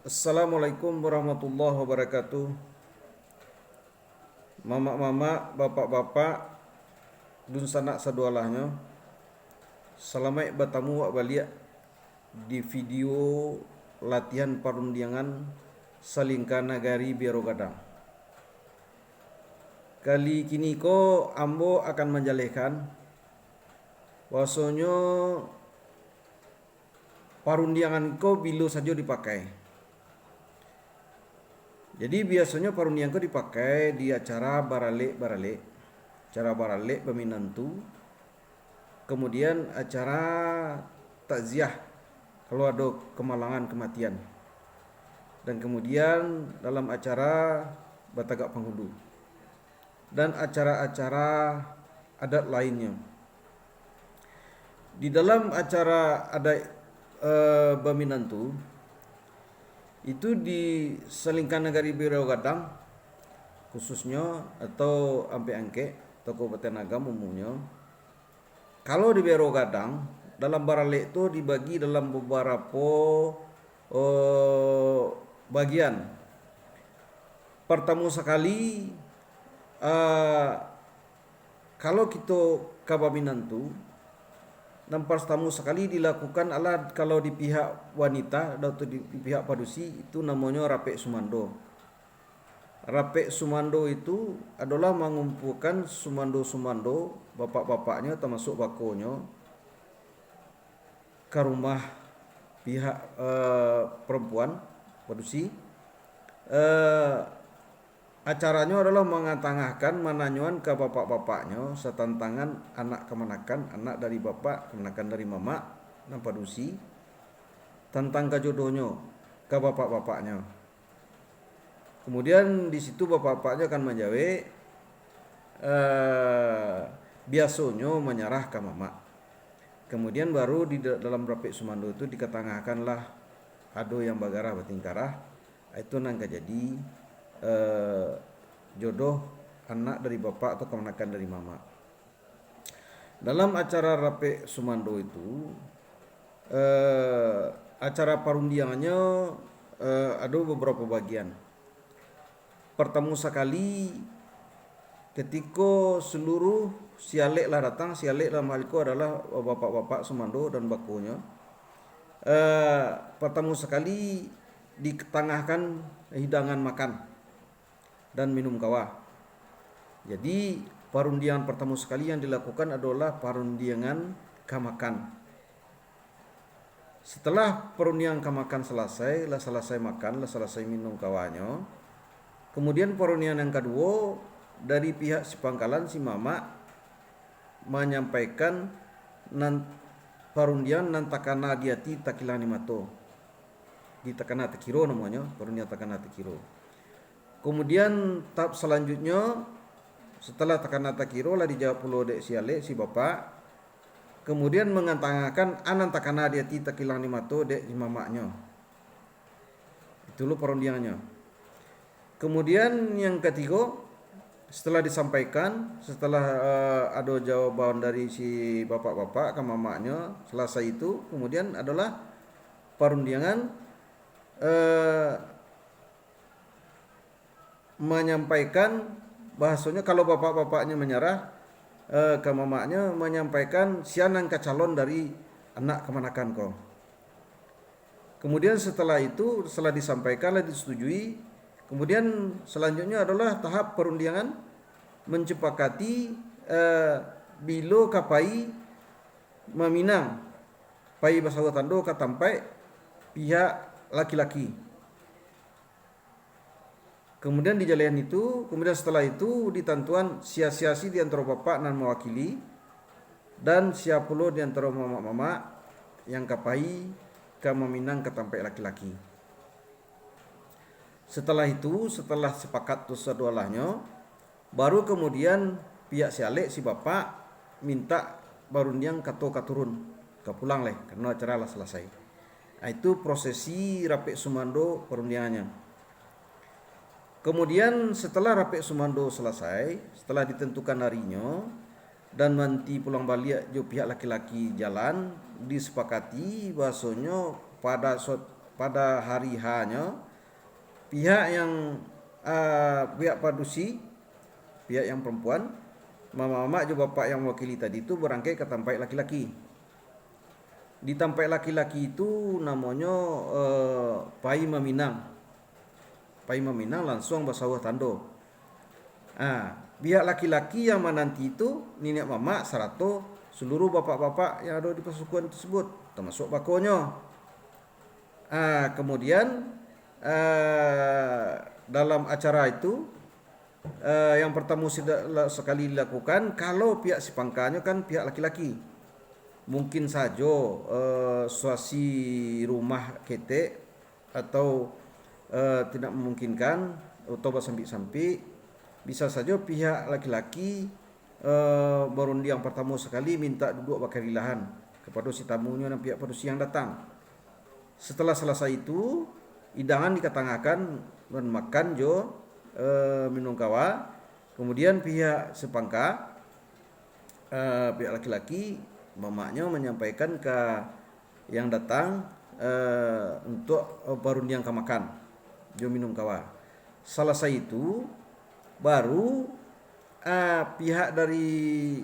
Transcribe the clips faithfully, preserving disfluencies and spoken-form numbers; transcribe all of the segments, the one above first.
Assalamualaikum warahmatullahi wabarakatuh. Mamak-mamak, bapak-bapak, dunsanak sadualahnyo, salamaik batamu wak baliak di video latihan parundiangan Salingka Nagari Biaro Gadang. Kali kiniko ambo akan manjalehkan bahwasonyo parundiangan ko bilo sajo dipakai. Jadi, biasonyo parundiangan ko dipakai di acara baralek-baralek, acara baralek baminantu, kamudian acara takziah kalau ado kamalangan kamatian, dan kamudian dalam acara batagak panghulu, dan acara-acara adat lainnyo. Di dalam acara adat, eh, baminantu, itu di Salingka Nagari Biaro Gadang khususnyo, atau Ampek Angkek, atau Kabupaten Agam umumnyo, kalau di Biaro Gadang, dalam baralek tu dibagi dalam babarapo, eh, bagian. Partamo sakali, eh, kalau kito ka baminantu, nan partamo sakali dilakukan alah kalau di pihak wanita, atau di, di pihak padusi, itu namonyo rapek sumando. Rapek sumando itu adolah mangumpuakan sumando-sumando, bapak-bapaknyo, tamasuak bakonyo, ka rumah pihak, eh, perempuan, padusi. Eh, acaranyo adolah mangatangahkan, mananyoan ka bapak-bapaknyo satantangan anak kamanakan, anak dari bapak, kamanakan dari mamak, nan padusi, tantang ka jodohnyo ka bapak-bapaknyo. Kemudian di situ bapak-bapaknyo akan manjawek, eh, biasonyo manyarah ka mamak. Kemudian baru di da-, dalam rapek sumando tu dikatangahkanlah ado yang bagarah batingkarah, itu nan ka jadi, eh, jodoh anak dari bapak atau kamanakan dari mamak. Dalam acara rapek sumando itu, eh, acara parundiangannyo, eh, ado babarapo bagian. Partamo sakali, katiko saluruh si alek lah datang, si alek dalam hal ko adolah bapak-bapak sumando dan bakonyo, eh, partamo sakali ditangahkan hidangan makan dan minum kawa. Jadi, parundiangan partamo sakali yang dilakukan adolah parundiangan ka makan. Setelah parundiangan ka makan salasai, lah salasai makan, lah salasai minum kawanyo, kemudian parundiangan yang kaduo, dari pihak si pangkalan, si mamak, manyampaikan nan, parundiangan nan takana di ati, takilang di mato. Di takana takiro namonyo, parundiangan takana takiro. Kemudian, tahap salanjutnyo, setelah takana takiro, lah dijawab pulo dek si alek, si bapak, kemudian mangatangahkan a nan takana di ati, takilang di mato dek si mamaknyo. Itu lo parundiangannyo. Kemudian yang katigo, setelah disampaikan, setelah, eh, ado jawaban dari si bapak-bapak ka mamaknyo, salasai itu, kemudian adolah parundiangan, eh, manyampaikan, bahasonyo kalau bapak-bapaknyo manyarah, eh, ka mamaknyo, manyampaikan sia nan ka calon dari anak kamanakan ko. Kemudian setelah itu, setelah disampaikan, lah disetujui, kemudian selanjutnya adalah tahap parundiangan, mancapakati, eh, bilo ka pai maminang, pai basawa tando ka tampek pihak laki-laki. Kemudian dijalehan itu, kemudian setelah itu ditantuan sia-sia si di antaro bapak nan mawakili, dan sia pulo di antaro mamak-mamak yang ka pai ka maminang ka tampek laki-laki. Setelah itu, setelah sapakat tu sadualahnyo, baru kemudian pihak si alek, si bapak, mintak barundiang kato ka turun, ka pulang lai, karano acara lah salasai. Ah, itu prosesi rapek sumando parundiangannyo. Kemudian, setelah rapek sumando salasai, setelah ditentukan arinyo, dan manti pulang baliak jo pihak laki-laki jalan, disapakati bahasonyo pada suat-, pada hari H-nyo, pihak yang, ah, pihak padusi, pihak yang perempuan, mamak-mamak jo bapak yang mewakili tadi tu barangkek ka tampaik laki-laki. Di tampaik laki-laki tu namonyo, eh, pai maminang. Pai maminang lansuang basawah tando. Ah, pihak laki-laki yang mananti tu niniak mamak sarato saluruh bapak-bapak yang ado di pasukuan tersebut, tamasuak bakonyo. Ah, kemudian, ah, dalam acara itu, eh, yang pertamo sida-, la-, sakali dilakukan, kalau pihak si pangkanyo kan pihak laki-laki. Mungkin sajo, eh, situasi rumah ketek atau, eh, tidak memungkinkan atau basampik-sampik, bisa sajo pihak laki-laki, eh, barundiang partamo sakali mintak duduak bakarilahan kapado si tamunyo nan pihak padusi yang datang. Setelah salasai itu, idangan dikatangakan dan makan jo, eh, minum kawa. Kemudian pihak si pangka, eh, pihak laki-laki, mamaknyo manyampaikan ka yang datang, eh, untuak, eh, barundiang ka makan jo minum kawa. Salasai itu, baru, eh, pihak dari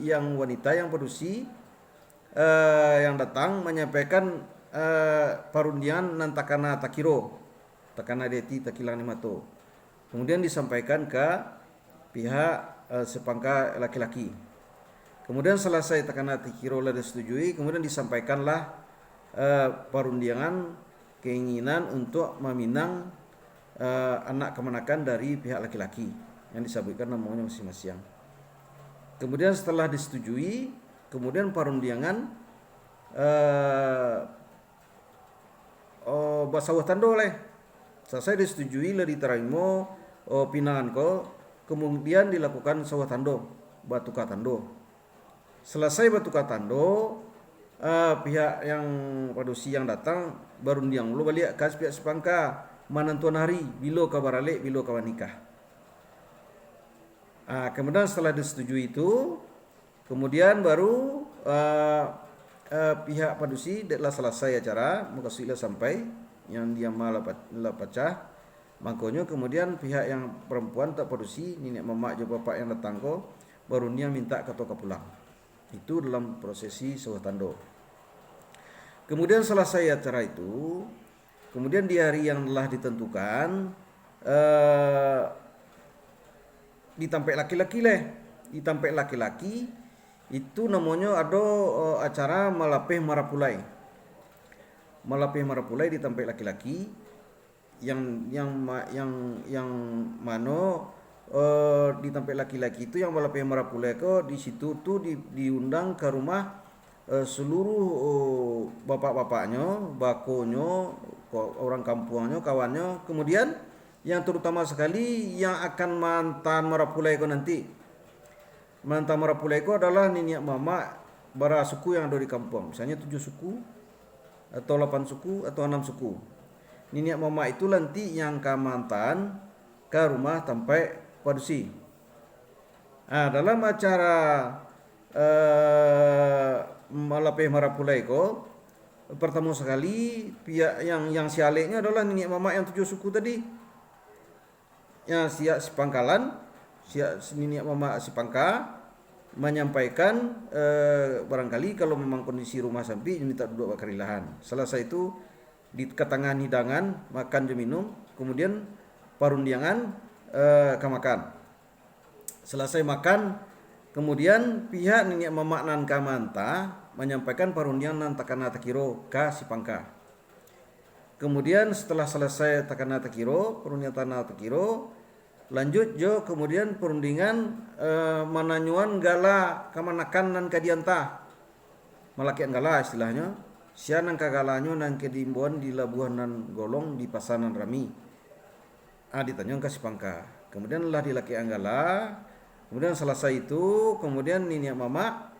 yang wanita, yang padusi, eh, yang datang manyampaikan, eh, parundiangan nan takana takiro, takana di ati, takilang di mato. Kemudian disampaikan ka pihak, eh, si pangka laki-laki. Kemudian salasai takana takiro lah disetujui, kemudian disampaikanlah, eh, parundiangan keinginan untuak maminang, eh, anak kamanakan dari pihak laki-laki yang disabuikkan namonyo masing-masing. Kemudian setelah disetujui, kemudian parundiangan, eh, oh, basawah tando lai. Salasai disetujui, lah ditarimo, oh, pinangan ko, kemudian dilakukan sawah tando, batuka tando. Salasai batuka tando, eh, pihak yang padusi yang datang barundiang pulo baliak ka pihak si pangka, manantuan hari, bilo ka baralek, bilo ka banikah. Ah, kemudian setelah disetujui itu, kemudian baru, eh, eh, pihak padusi dek lah salasai acara, mukasuik lah sampai, yang diama lah pa-, lah pacah. Mangkonyo kemudian pihak yang perempuan tak padusi, niniak mamak jo bapak yang datang ko, barundiang mintak kato ka pulang. Itu dalam prosesi sawah tando. Kemudian salasai acara itu, kemudian di hari yang lah ditentukan, eh, di tampaik laki-laki leh. Di tampaik laki-laki, itu namonyo ado, eh, acara malapeh marapulai. Malapeh marapulai di tampaik laki-laki, yang, yang ma-, yang, yang mano, eh, di tampaik laki-laki tu yang malapeh marapulai ko, di situ tu di, diundang ka rumah, eh, saluruh, oh, bapak-bapaknyo, bakonyo, ko-, urang kampuangnyo, kawannyo. Kemudian, yang terutama sakali, yang akan maanta marapulai ko nanti. Maanta marapulai ko adalah niniak mamak bara suku yang ado di kampuang. Misalnyo tujuah suku, atau lapan suku, atau anam suku. Niniak mamak itu nanti yang ka maanta ka rumah tampaik padusi. Ah, dalam acara, eh, malapeh marapulai ko, partamo sakali, pihak yang, yang si aleknyo adalah niniak mamak yang tujuah suku tadi. Yang pihak si pangkalan, pihak si niniak mamak si pangka, manyampaikan, eh, barangkali kalau memang kondisi rumah sampik, mintak duduak bakarilahan. Salasai itu, di katangahan hidangan, makan jo minum, kemudian parundiangan, eh, ka makan. Salasai makan, kemudian pihak niniak mamak nan ka maanta manyampaikan parundiangan nan takana takiro ka si pangka. Kemudian, setelah salasai takana takiro, parundiangan takana takiro, lanjut jo kemudian parundiangan, eh, mananyoan gala kamanakan nan ka dianta. Malakekan gala istilahnyo, sia nan ka galanyo nan ka diimbauan di labuah nan golong, di pasa nan rami. Ah, ditanyoan ka si pangka. Kemudian lah dilakekan gala, kemudian salasai itu, kemudian niniak mamak,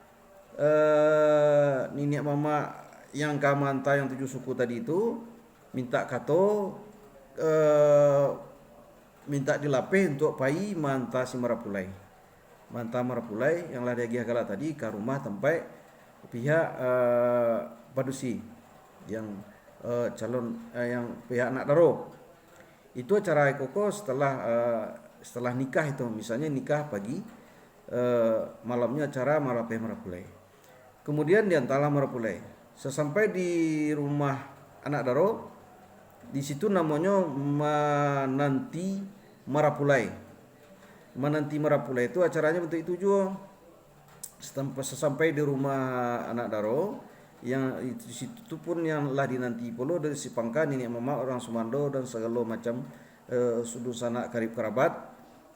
eh, niniak mamak yang ka maanta yang tujuah suku tadi tu, mintak kato, eh, mintak dilapeh untuak pai maanta si marapulai. Maanta marapulai yang lah diagiah gala tadi ka rumah tampaik pihak, eh, padusi yang, eh, calon, eh, yang pihak anak daro. Itu acara iko ko setelah, eh, setelah nikah itu, misalnya nikah pagi, eh, malamnya acara malapeh marapulai. Kemudian diantarlah marapulai. Sesampai di rumah anak daro, di situ namonyo mananti marapulai. Mananti marapulai itu acaranya bentuk itu juo. Setampa-, sesampai di rumah anak daro, yang itu, situ tu pun yang lah dinanti pulo dari si pangka, niniak mamak, urang sumando, dan sagalo macam, eh, dunsanak karib karabat.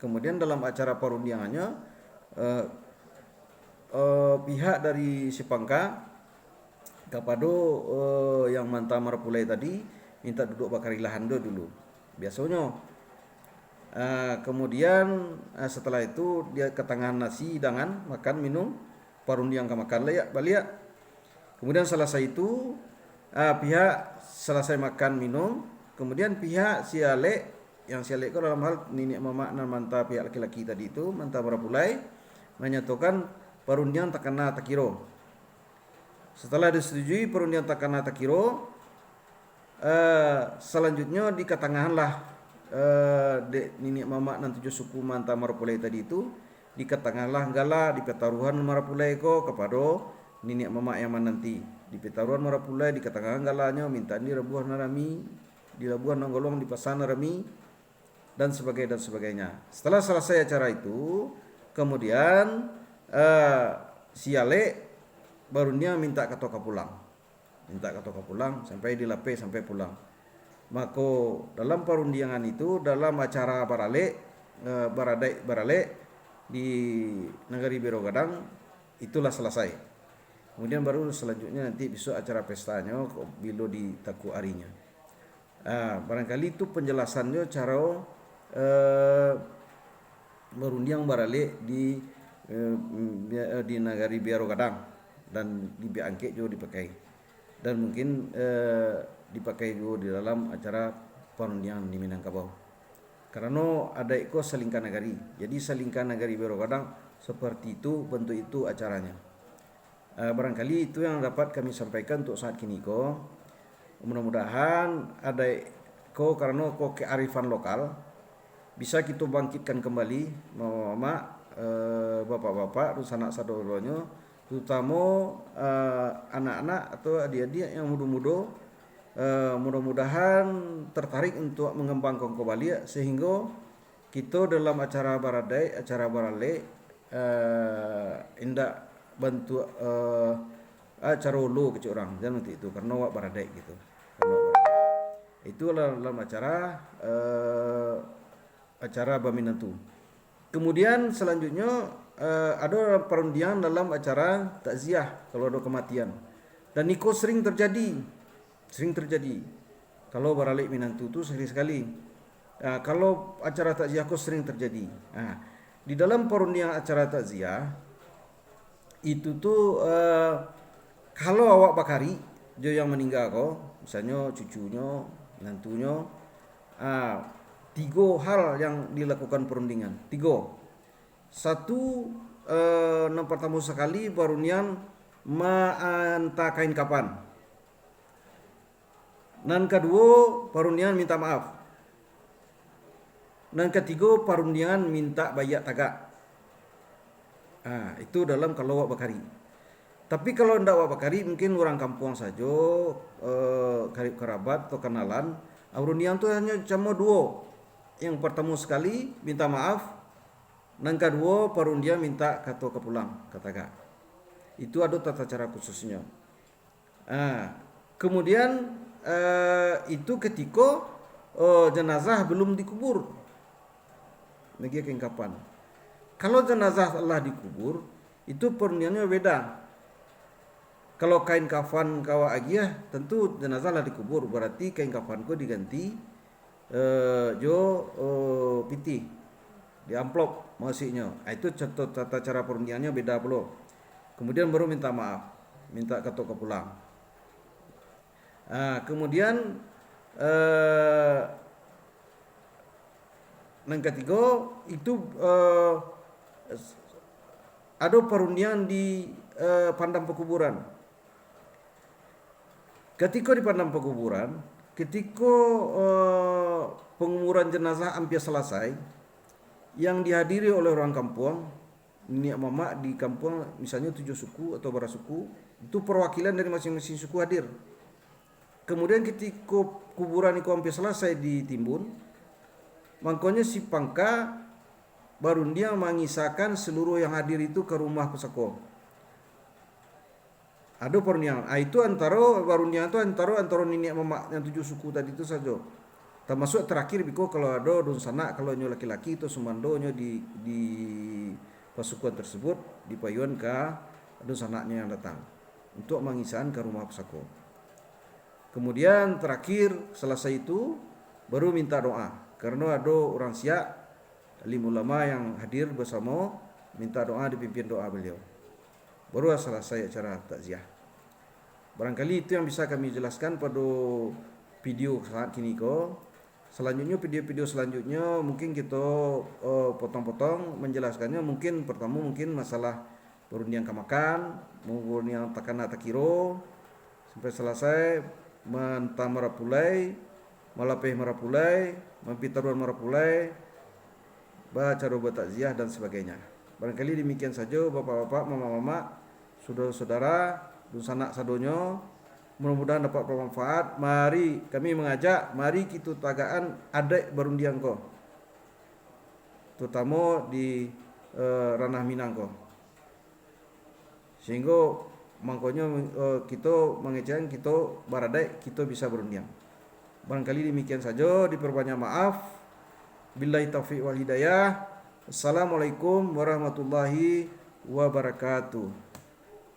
Kemudian dalam acara parundiangannyo, eh, eh, pihak dari si pangka kapado, eh, yang manta marapulai tadi, minta duduk bakarilahan tu dulu. Biasonyo. Ah, kemudian, ah, setelah itu, dia katangahan nasi, hidangan, makan, minum, parundiang ka makan baliak, baliak. Kemudian salasai itu, ah, pihak salasai makan, minum, kemudian pihak si alek, yang si alek ko dalam hal niniak mamak nan manta pihak laki-laki tadi tu, manta marapulai, manyatokan parundiang takana takiro. Setelah disetujui parundiang takana takiro, eh, salanjutnyo dikatangahanlah, eh, dek niniak mamak nan tujuah suku manta marapulai tadi tu, dikatangahanlah gala, dipataruahan marapulai ko kapado niniak mamak yang mananti. Dipataruahan marapulai, dikatangahan galanyo, mintak dilabuah nan rami, dilabuah nan goluang, dipasa nan rami, dan sebagainya, dan sebagainya. Setelah salasai acara itu, kemudian, eh, si alek barundiang mintak kato ka pulang. Mintak kato ka pulang, sampai dilapeh, sampai pulang. Mako, dalam parundiangan itu, dalam acara baralek, eh, baradaik baralek di Nagari Biro Gadang, itulah salasai. Kemudian baru salanjutnyo nanti bisuak acara pestanyo, ko-, bilo ditakuk arinyo. Ah, barangkali itu penjelasannyo caro, eh, barundiang baralek di, eh, di Nagari Biro Gadang, dan di Bia Angkek juo dipakai. Dan mungkin, eh, dipakai juo di dalam acara parundiangan di Minangkabau. Karano adaik ko salingka nagari. Jadi salingka Nagari Biro Gadang seperti itu, bentuk itu acaranyo. Eh, barangkali itu yang dapat kami sampaikan untuk saat kini ko. Mudah-mudahan adaik ko, karano ko kearifan lokal, bisa kito bangkitkan kembali, mamak-mamak, eh, bapak-bapak, dunsanak sadolonyo, terutamo, eh, anak-anak atau adiak-adiak yang mudo-mudo, eh, mudah-mudahan tertarik untuk mengembangkan ko baliak, sehinggo kito dalam acara baradaik, acara baralek, eh, indak bantuak, eh, ah, caro ulo kecek urang, jan bantuak itu, karano awak baradaik gitu. Karano awak baradaik. Itulah dalam acara, eh, acara baminantu. Kemudian selanjutnyo, eh, ado parundiangan dalam acara takziah kalau ado kematian. Dan iko sering terjadi. Sering terjadi. Kalau baralek minantu tu sering sekali. Ah, kalau acara takziah ko sering terjadi. Ah, di dalam parundiangan acara takziah, itu tu, eh, kalau awak bakarik jo yang maningga ko, misalnyo cucunyo, minantunyo, ah, tigo hal yang dilakukan parundiangan. Tigo. Satu, eh, nan partamo sakali parundiangan maanta kain kafan. Nan kaduo, parundiangan minta maaf. Nan katigo, parundiangan minta baiak tagak. Ah, itu dalam kalau awak bakarik. Tapi kalau indak awak bakarik, mungkin urang kampuang sajo, eh, karib karabat atau kanalan. Ah, parundiangan tu hanyo samo duo. Yang partamo sakali, minta maaf. Nan kaduo, parundiangan minta kato ka pulang, ka tagak. Itu ado tata cara khususnyo. Ah, kemudian, eh, itu ketiko, eh, jenazah belum dikubur. Lagi kain kafan. Kalau jenazah lah dikubur, itu parundiangannyo beda. Kalau kain kafan ka awak agiah, tentu jenazah lah dikubur, berarti kain kafan ko diganti, eh, jo, eh, pitih, di amplop maksudnyo. Ah, itu contoh tata cara parundiangannyo beda pulo. Kemudian baru minta maaf, minta kato ka pulang. Ah, kemudian, eh, nan katigo, itu, eh, ado parundiangan di, eh, pandam pakuburan. Katiko di padang pakuburan, katiko, eh, panguburan janazah ampia salasai, yang dihadiri oleh urang kampuang, niniak mamak di kampuang, misalnyo tujuah suku atau bara suku, itu parwakilan dari masing-masing suku hadir. Kamudian, katiko kuburan iko ampia salasai ditimbun, mangkonyo si pangka barundiang mangisakan saluruah yang hadir itu ka rumah pusako. Ado parundiangan. Ah, itu antaro, barundiangan tu antaro, antaro niniak mamak yang tujuah suku tadi tu sajo. Tamasuak tarakhir biko kalau ado dunsanak, kalau nyo laki-laki tu sumando nyo di, di pasukuan tersebut, dipayuan ka dunsanaknyo yang datang untuak mangisakan ka rumah pusako. Kamudian tarakhir, salasai itu, baru minta doa. Karano ado urang Siak, alim ulama yang hadir basamo, minta doa, dipimpin doa baliau. Barulah salasai acara takziah. Barangkali itu yang bisa kami jelaskan pado video saat kini ko. Salanjutnyo, video-video salanjutnyo mungkin kito, eh, potong-potong manjelaskannyo. Mungkin partamo mungkin masalah barundiang ka makan, barundiang takana takiro, sampai salasai, manta marapulai, malapeh marapulai, mampitaruan marapulai, bacaro batakziah dan sabagainya. Barangkali demikian sajo, bapak-bapak, mamak-mamak, sudaro-sudara, dunsanak sadonyo. Mudah-mudahan dapat bermanfaat. Mari, kami mangajak, mari kito tagakan adaik barundiang ko, terutamo di, eh, ranah Minang ko. Sehinggo mangkonyo, eh, kito mangecekkan, kito baradaik, kito bisa barundiang. Barangkali demikian sajo, diperbanyak maaf. Billahi taufiq wal hidayah. Assalamualaikum warahmatullahi wabarakatuh.